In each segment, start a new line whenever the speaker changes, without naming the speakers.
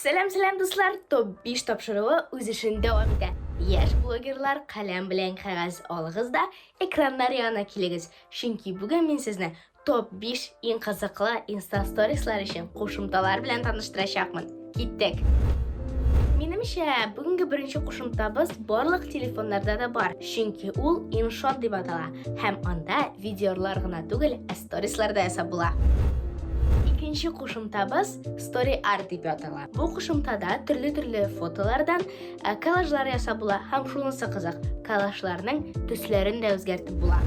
Сәлам, сәлам, дуслар! Топ 5 тапшыруы үз эшен дәвам итә. Яшь блогерлар, каләм белән кәгазь алыгыз да, экраннар янына килегез. Чөнки бүген мин сезне топ 5 иң кызыклы инста сторислар өчен кушымталар белән таныштырачакмын. Киттек! Минемчә, бүгенге беренче кушымтабыз барлык телефоннарда да бар, чөнки ул InShot дип атала һәм анда видеолар гына түгел, ә сторислар да ясап була. Икенче кушымтабыз Story Art дип атала. Бу кушымтада төрле-төрле фотолардан э, коллажлар ясап була һәм шунысы кызык, коллажларның төсләрен дә үзгәртеп була.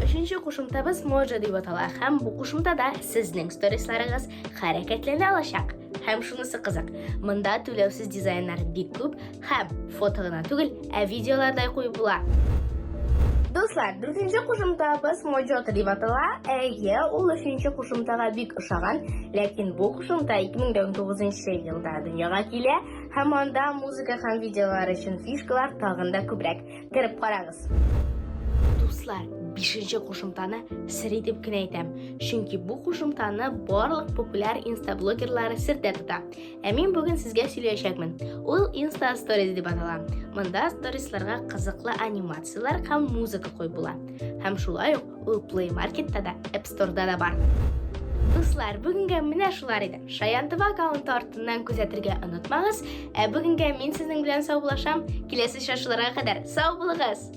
Өченче кушымтабыз Mojo дип атала һәм бу кушымтада сезнең сторисларыгыз хәрәкәтләнә алачак. Һәм шунысы кызык, монда түләүсез дизайннар бик күп һәм фото гына түгел, ә видеолар да куеп була. Дуслар, дүртенче кушымтабыз Mojoto дип атала. Әйе, ул өченче кушымтага бик ошаган, ләкин бу кушымта 2019 елда дөньяга килә һәм анда музыка һәм видеолар өчен фишкалар тагын да күбрәк. Кереп карагыз. Дуслар, бишенче кушымтаны сер итеп кенә әйтәм, чөнки бу кушымтаны барлык популяр инстаблогерлары сердә тота. Ә мин бүген сезгә сөйләячәкмен. Ул Insta Stories дип атала. Монда сторисларга кызыклы анимацияләр һәм музыка куеп була. Һәм шулай ук ул Play Marketта да, App Store'да да бар. Дуслар, бүгенгә менә шулар иде. Шаян ТВ аккаунты артыннан күзәтергә онытмагыз. Ә бүгенгә мин сезнең белән саубуллашам. Киләсе очрашуларга кадәр сау булыгыз!